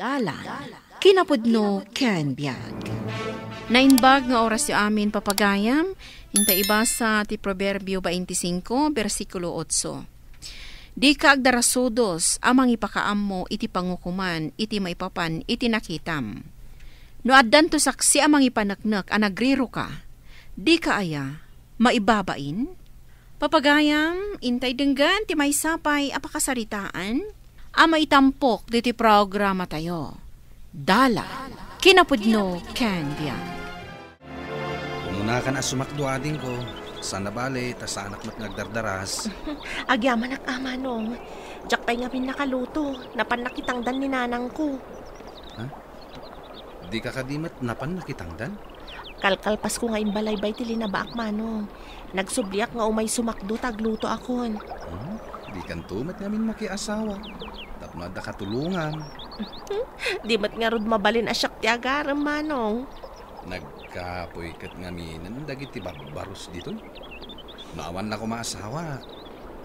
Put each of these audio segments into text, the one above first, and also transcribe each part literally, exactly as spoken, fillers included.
Dalan, kinapudno ken biag. Naimbag nga orasyo amin, papagayam, inta ibasa ti Proverbio twenty-five, bersikulo otso. Dika agdarasudos a mangipakaammo iti pangukoman iti maipapan iti nakitam. No addanto saksi a mangipaneknek a nagriroka, dika aya maibabain? Papagayam, intay denggen ti maysa pay a pakasaritaan a maitampok ditoy programatayo. Dalan, kinapudno ken biag. Umunakan a sumakdo, adingko. Saan a bale, ta saanak met nga agdardaras. Agyamanak, a, Manong. Diak pay ngamin nakaluto. Napan nakitangdan ni nanangko. Ha? Dika kadi met napan nakitangdan? Kalkalpasko nga imbalaybay ti linabaak, Manong. Nagsubliak nga umay sumakdo ta aglutoakon. Hmm? Dikanto met ngamin makiasawa. Tapno adda katulongan. Di met ngarud mabalin a siak ti agarem, Manong. Nagkapuy ket ngaminen dagiti babbarus ditoy. No awan la koma asawa,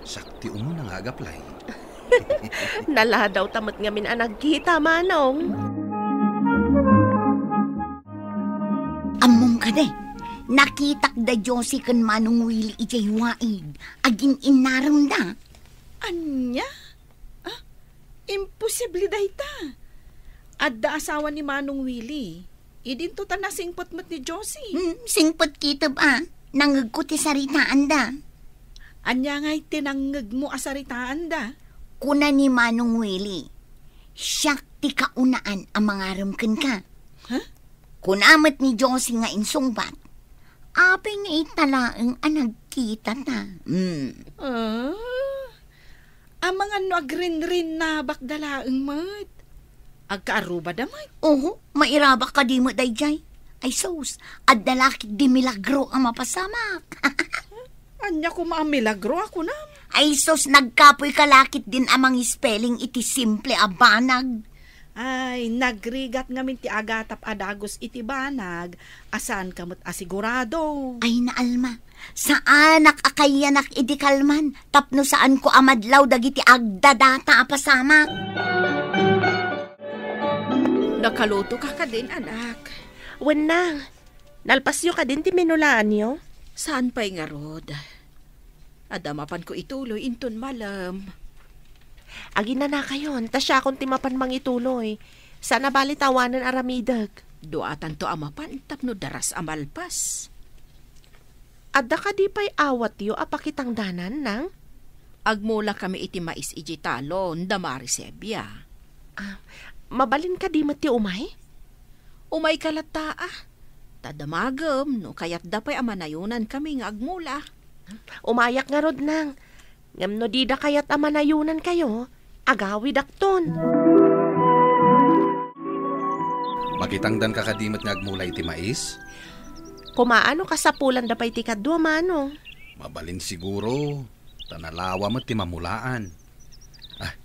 siak ti umuna nga agaplay. Naladaw ta met ngamin a nagkita, Manong. Ammom kadi, nakitak da Josie ken Manong Willie idiay waig. Agin-innaremda. Ania? Ah, imposible dayta. Adda asawa ni Manong Willie. Idinto ta nasingpet met ni Josie. Hmm, singpet kitib a. Nangngegko ti saritaanda. Ania ngay ti nangngegmo a saritaanda? Kuna ni Manong Willie, "Siak ti kaunaan a mangarem kenka." Ha? Kuna met ni Josie nga insungbat, "Apay nga ita laeng a nagkitata?" Hmm. Ah? Amangan no agrinrinnabakda laeng met. Agkaarrubada met. Oho, mairabak kadi met daydiay. Ay sus, adda la ketdi milagro a mapasamak. Ania koma a milagro a kunam? Ay sus, nagkapuy ka la ketdin a mangispelling iti simple a banag. Ay, nagrigat ngamin ti agatap a dagus iti banag, a saanka met a sigurado. Ay, naalma, saanak a kayyanak idi kalman, tapno saanko a madlaw dagiti agdadata a pasamak. Nakaluto ka kadin, anak? Wen, Nang. Nalpasyo kadin ti minulaanyo? Saan pay ngarud? Adda mapanko ituloy inton malem. Aginanakayon, ta siakon ti mapan mangituloy. Saan a bali ta awanen aramidek. Duatanto a mapan tapno daras a malpas. Adda kadi pay awatyo a pakitangdanan, Nang? Agmula kami iti mais idiay talon da Mari Sebia. Ah, mabalin kadi met ti umay? Umayka latta, a. Ta damagem no kayatda pay a manayonan kami nga agmula. Umayak ngarud, Nang. Ngem no dida kayat a manayonankayo, agawidakton. Makitangdanka kadi met nga agmula iti mais? Kumaan no kasapulanda pay ti kadua, Manong. Mabalin siguro, ta nalawa met ti mamulaan. Ah,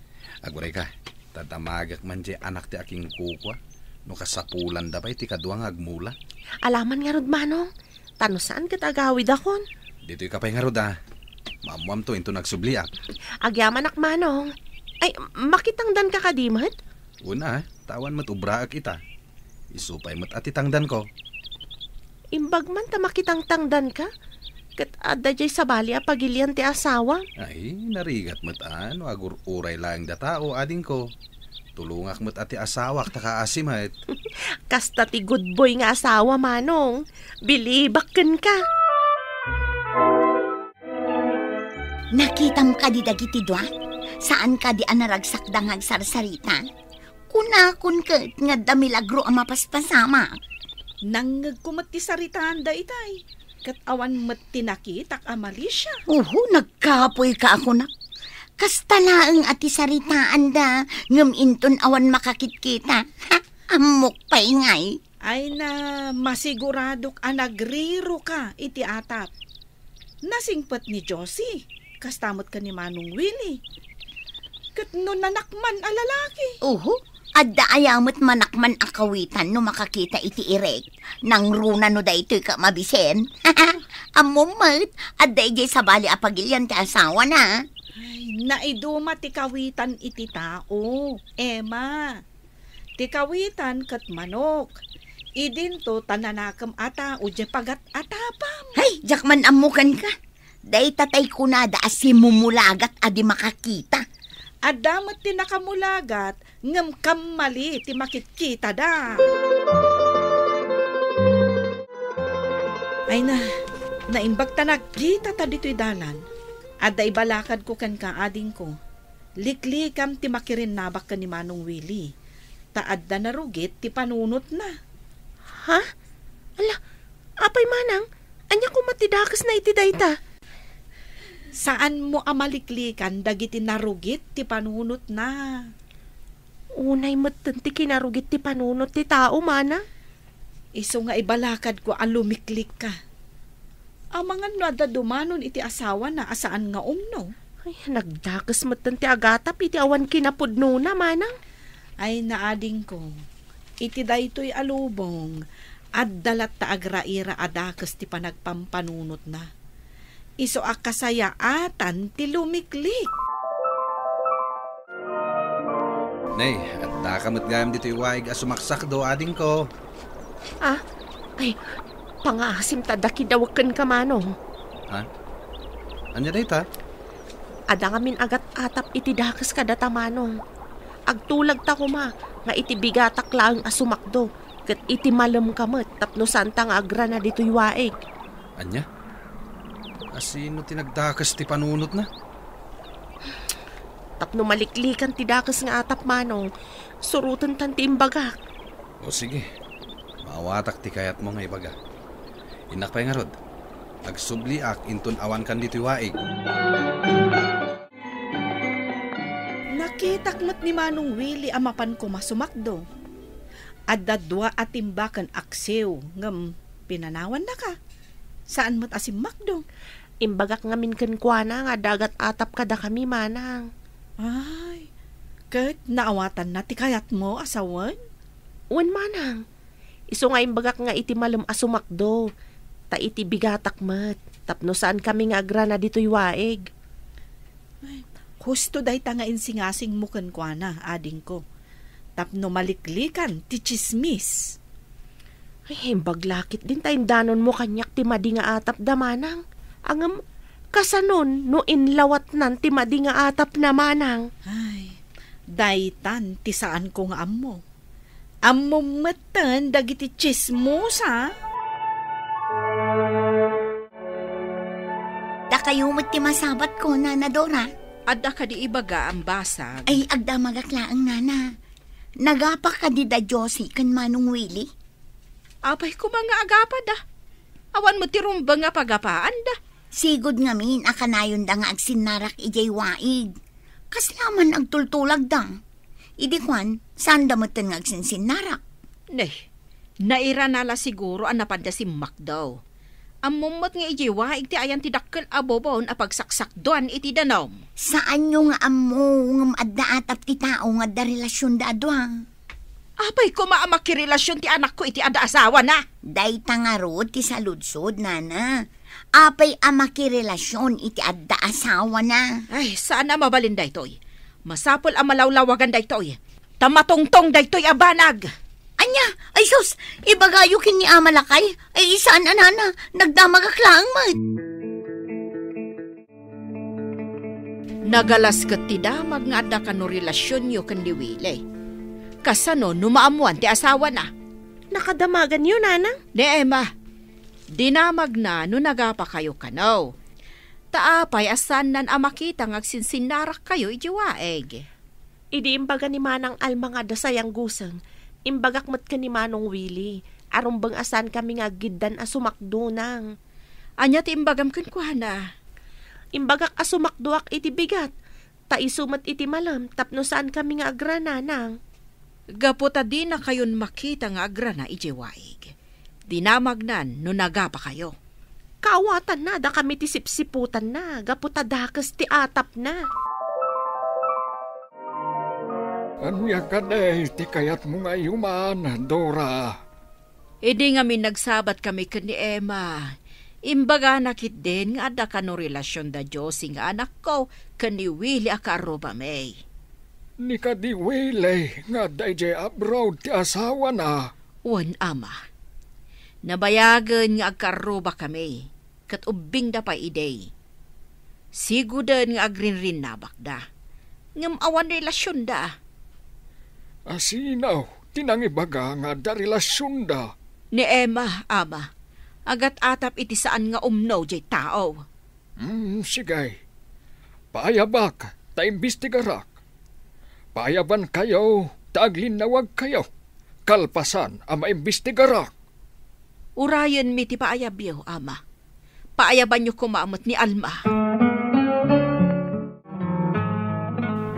agurayka, ta damagek man diay anak ti akingkukua, no kasapulanda pay ti kadua nga agmula. Alaman ngarud, Manong, ta no saan ket agawidakon. Ditoyka pay ngarud, a. Maammoamto inton agsubliak. Agyamanak, Manong. Ay, makitangdanka kadi met? Wen, a, ta awan met obraek ita. Isu pay met a ti tangdanko. Imbag man ta makitangtangdanka, ket adda diay sabali a pagilian ti asawa. Ay, narigat met a no agur-uray laeng data, o adingko. Tulongak met a ti asawak ta kaasi met. Kasta ti good boy nga asawa, Manong. Bilibak kenka. Nakitam kadi dagiti dua? Saan kadi a naragsakda nga agsarsarita? Kunakon ket nga adda milagro a mapaspasamak. Nangngegko met ti saritaanda itay, ket awan met ti nakitak a malisia. Uhu, nagkapuy ka a kunak. Kasta laeng a ti saritaanda, ngem inton awan makakitkita. Ha, ammok pay ngay. Ay na, masiguradok a nagriroka iti atap. Nasingpet ni Josie, kasta met ken ni Manong Willie. Ket no nanakman a lalaki? Uhu, adda aya met manakman a kawitan no makakita iti irek? Nangruna no daytoy ka mabisen? Ammom met, adda idiay sabali a pagilian ti asawana. Ay, naiduma ti kawitan iti tao, Emma. Ti kawitan ket manok. Idinto ta nanakem a tao diay pagat-atapam. Hay, diak man ammo kenka. Dayta tay kunada a simumulagat a di makakita. Adda met ti nakamulagat, ngem kammali ti makitkitada. Ay na, naimbag ta nagkitata ditoy dalan. Adda ibalakadko kenka, adingko. Liklikam ti makirinnabak ken ni Manong Willy, ta adda narugit ti panunotna. Ha? Ala, apay manang, ania koma ti dakesna iti dayta? Saanmo a maliklikan dagiti narugit ti panunotna. Unay metten ti kinarugit ti panunot ti tao, manang. Isu nga ibalakadko a lumiklikka. Amangan no adda dumanon iti asawana a saan nga umno. Ay, nagdakes metten ti agatap iti awan kinapudnona, manang. Ay, naadingko, iti daytoy a lubong, adda latta agraira a dakes ti panagpampanunotna. Isu a kasayaatan ti lumiklik. Nay, addaka met gayam ditoy waig a sumaksakdo, adingko. Ah, ay, pangaasim ta dakidawek kenka, manong. Ha? Ania dayta? Adda ngamin agat-atap iti dakes kadata, manong. Agtulagta koma nga iti bigatak laeng a sumakdo, ket iti malemka met tapno saanta nga agrana ditoy waig. Ania? Asino ti nagdakes ti panunotna? Tapno maliklikan ti dakes nga atap, manong, surotentan ti imbagak. O sige, maawatak ti kayatmo nga ibaga. Innak pay ngarud, agsubliak inton awankan ditoy waig. Nakitak met ni Manong Willy a mapan koma sumakdo. Adda dua a timba ken aksiw, ngem pinanawannaka. Saan met a simmakdo. Imbagak ngamin kenkuana nga adda agat-atap kadakami, manang. Ay, ket naawatanna ti kayatmo a sawen? Wen, manang. Isu nga imbagak nga iti malem a sumakdo, ta iti bigatak met, tapno saankami nga agrana ditoy waig. Ay, husto dayta nga insingasingmo kenkuana, adingko, tapno maliklikan ti tsismis. Ay, imbag la ketdin ta indanonmo kaniak ti madi nga atapda, manang. Ngem, kasanon no inlawatnan ti madi nga atapna, manang? Ay, daytan ti saanko nga ammo. Ammom metten dagiti tsismosa. Dakayo met ti masabatko, Nana Dora. Adda kadi ibagaam basag? Ay, agdamagak laeng, Nana. Nagapa kadi da Josie ken Manong Willy? Apay koma nga agapada? Awan met ti rumbeng a pagapaanda. Sigud ngamin a kanayonda nga agsinnarak idiay waig. Kasla man agtultulagda. Idi kuan, saanda metten nga agsinsinnarak. Ne, nairana la siguro a napanda simmakdo. Ammom met nga idiay waig ti ayan ti dakkel a bobon a pagsaksakduan iti danum. Saanyo nga ammo, ngem adda atap ti tao nga adda relasionda a dua. Apay koma a makirelasion ti anakko iti adda asawana? Dayta ngarud ti saludsod, Nana. Apay a makirelasion iti adda asawana? Ay, saan a mabalin daytoy. Masapul a malawlawagan daytoy. Ta matungtong daytoy a banag. Ania? Ay sus, ibagayo ken ni Ama Lakay. Ay, saan a, Nana, nagdamagak laeng met. Nagalas ket ti damag nga adda kano relasionyo ken ni Willy. Kasano no maammoan ti asawana? Nakadamaganyo, Nana? Ni Emma, dinamagna no nagapakayo kano. Ta apay a saannan a makita nga agsinsinnarakkayo idiay waig? Idi imbaga ni Manang Alma nga adda sayang guseng, imbagak met ken ni Manong Willy a rumbeng a saankami nga aggiddan a sumakdo, nang. Ania ti imbagam kenkuana? Imbagak a sumakdoak iti bigat, ta isu met iti malem tapno saankami nga agrana, nang. Gapu ta dinakayon makita nga agrana idiay waig. Dinamagnan no nagapakayo. Kaawatanna dakami ti sipsiputanna gapu ta dakes ti atapna. Ania kadi ti kayatmo nga ayuman, Dora? Idi ngamin nagsabat kami ken ni Emma, imbagana ketdin nga adda kano relasion da Josie nga anakko ken ni Willy a kaarrubami. Ni kadi Willie nga adda idiay abroad ti asawana. Wen, ama. Nabayagen nga agkarrubakami, ket ubbingda pay idi. Siguden nga agrinrinnabakda. Ngem awan relasionda. Asino ti nangibaga nga adda relasionda? Ni Emma, ama. Agat-atap iti saan nga umno diay tao. Hmm, sige. Paayabak, ta imbestigarak. Paayabankayo, ta aglinnawagkayo. Kalpasan a maimbestigarak. Urayenmi ti paayabyo, ama. Paayabanyo koma met ni Alma.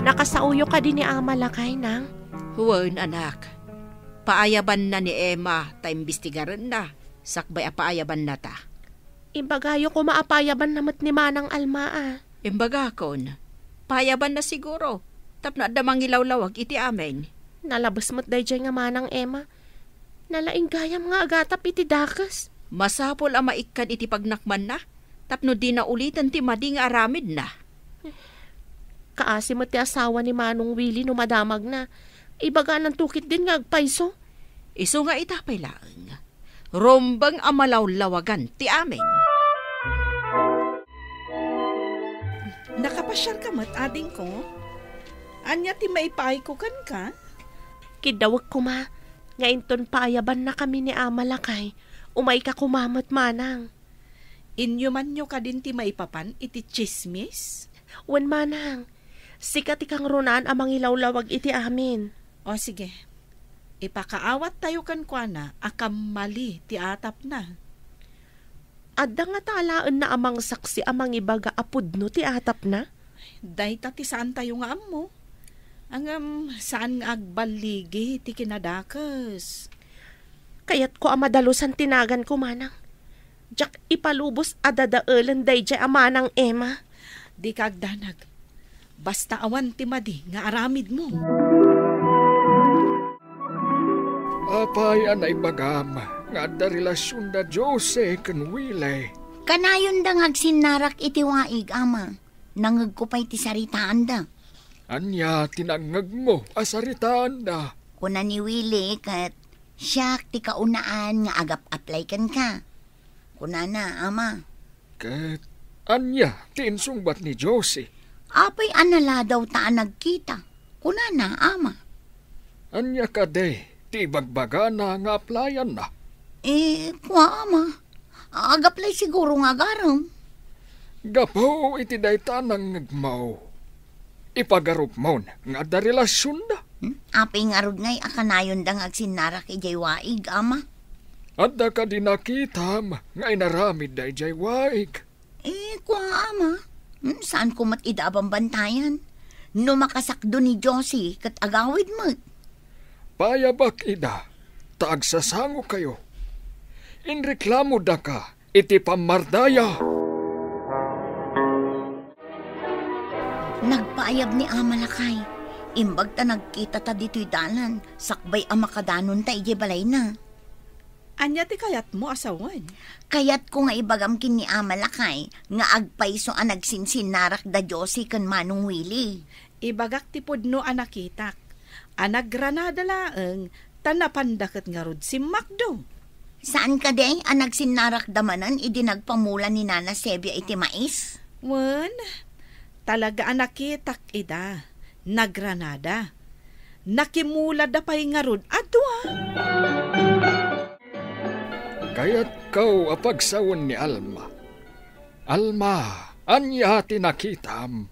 Nakasaoyo kadi ni Ama lakay, nang? Wen, anak. Paayabanna ni Emma ta imbestigarenna, sakbay a paayabannata. Ibagayo koma a paayabanna met ni Manang Alma, a. Imbagakon, paayabanna siguro, tapno adda mangilawlawag iti amin. Nalabes met daydiay nga Manang Emma. Nalaing gayam nga agatap iti dakes. Masapul a maikkan iti pagnakmanna, tapno dina uliten ti madi nga aramidna. Kaasi met ti asawa ni Manong Willie no madamagna. Ibagananto ketdin nga agpayso. Isu nga ita pay laeng. Rumbeng a malawlawagan ti amin. Nakapasiarka met, adingko? Ania ti maipaayko kenka? Kiddawek koma, nga inton paayabannakami ni Ama lakay, umayka koma met, manang. Inyumanyo kadin ti maipapan iti tsismis? Wen, manang, sika ti kangrunaan a mangilawlawag iti amin. O, sige. Ipakaawattayo kenkuana a kammali ti atapna. Adda ngata alaenna a mangsaksi a mangibaga a pudno ti atapna? Dayta ti saantayo nga ammo. Ngem saan nga agballigi ti kinadakes. Kayatko a madalusan ti naganko, manang. Diak ipalubos a dadaelen daydiay a Manang Emma. Dika agdanag. Basta awan ti madi nga aramidmo. Apay a naibagam nga adda relasionda Josie ken Willie? Kanayonda nga agsinnarak iti waig, ama. Nangngegko pay ti saritaanda. Ania ti nangngegmo a saritaanda? Kuna ni Willie ket siak ti kaunaan nga agap-apply kenka. Kunana, ama. Ket ania ti insungbat ni Josie? Apay a naladaw ta a nagkita? Kunana, ama. Ania kadi ti ibagbagana nga aplayanna? Eh, kua, ama. Agaplay siguro nga agarem. Gapu iti dayta a nangngegmo, ipagarupmon nga adda relasionda. Hmm? Apay ngarud ngay a kanayonda nga agsinnarak idiay waig, ama? Adda kadi nakitam nga inaramidda idiay waig? Eh, kua, ama. Hmm, saanko met ida a bambantayan. No makasakdo ni Josie ket agawid met. Payabak ida, ta agsasangokayo. Inreklamodaka iti pammardaya. Nagpaayab ni Ama lakay. Imbag ta nagkitata ditoy dalan, sakbay a makadanonta idiay balayna. Ania ti kayatmo a sawen? Kayatko nga ibagam ken ni Ama lakay nga agpayso a nagsinsinnarak da Josie ken Manong Willie. Ibagak ti pudno a nakitak, a nagranada laeng, ta napanda ket ngarud simmakdo. Saan kadi a nagsinnarakda manen idi nagpamula ni Nana Sebia iti mais? Wen, talaga a nakitak ida, nagranada. Nakimulada pay ngarud a dua. Kayatko a pagsawen ni Alma. Alma, ania ti nakitam?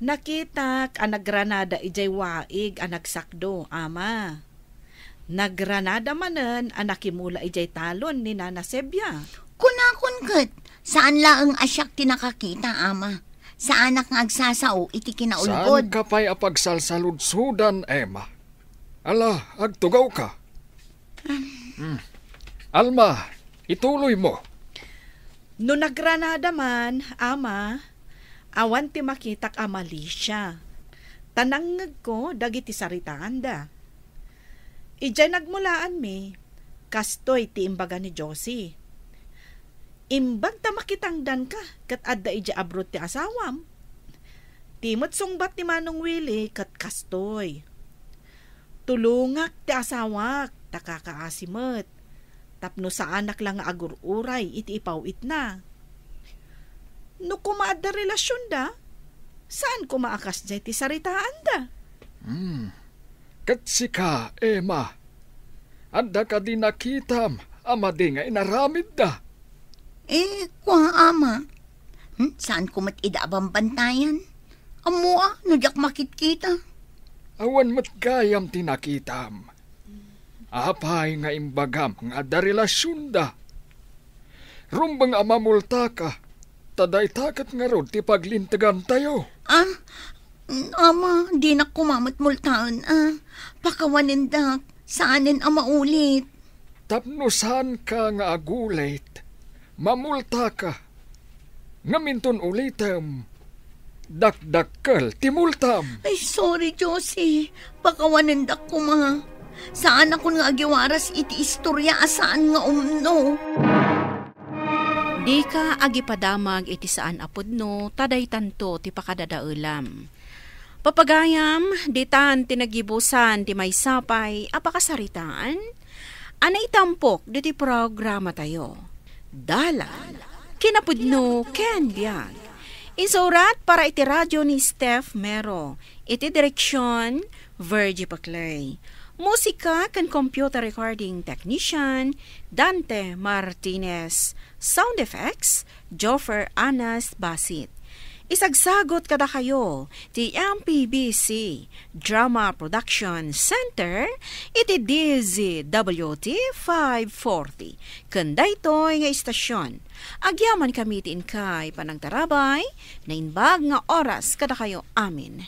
Nakitak a nagranada idiay waig a nagsakdo, ama. Nagranada manen a nakimula idiay talon ni Nana Sebia. Kunakon ket, saan laeng a siak ti nakakita, ama. Saanak nga agsasao iti kinaulbod. Saanka pay a pagsalsaludsodan, Emma. Ala, agtugawka. Hmm. Alma, ituloy mo. No nagranada man, ama, awan ti makitak a malisia. Ta nangngegko dagiti saritaanda. Idiay nagmulaanmi, kastoy ti imbaga ni Josie. Imbag ta makitangdanka ket adda idiay abroad ti asawam. Ti met sungbat ni Manong Willie ket kastoy, "Tulongak ti asawak, ta kakaasi met, tapno saanak la nga agur-uray iti ipaw-itna." No koma adda relasionda, saan koma a kasdiay ti saritaanda. Hmm. Ket sika, Emma, adda kadi nakitam a madi nga inaramidda? Eh, kua, Ama. Hmm, saan ko met ida a bambantayan? Ammo a, no diak makitkita. Awan met gayam ti nakitam. Apay nga imbagam nga adda relasionda? Rumbeng a mamultaka, ta dayta ket ngarud ti paglintegantayo. Ah, Ama, dinak koma met multaen, ah. Pakawanendak, saanen a maulit. Tapno saanka nga agulit, mamultaka. Ngem inton ulitem, dakdakkel ti multam. Ay, sorry, Josie. Pakawanendak koma. Saanakon nga agiwaras iti istoria a saan nga umno. Dika agipadamag iti saan a pudno, ta daytanto ti pakadadaelam. Papagayam, ditan ti nagibusan ti maysa pay a pakasaritaan a naitampok ditoy programatayo. Dalan, kinapudno ken biag. Insurat para iti radio ni Steph Mero. Iti direksion, Virgie Paclay. Musika ken computer recording technician, Dante Martinez. Sound effects, Joffer Anas Basit. Isagsagot kadakayo ti M P B C Drama Production Center iti D Z W T five forty. Ken daytoy nga istasyon, agyamankami ti inkay panagtarabay, naimbag nga oras kadakayo amin.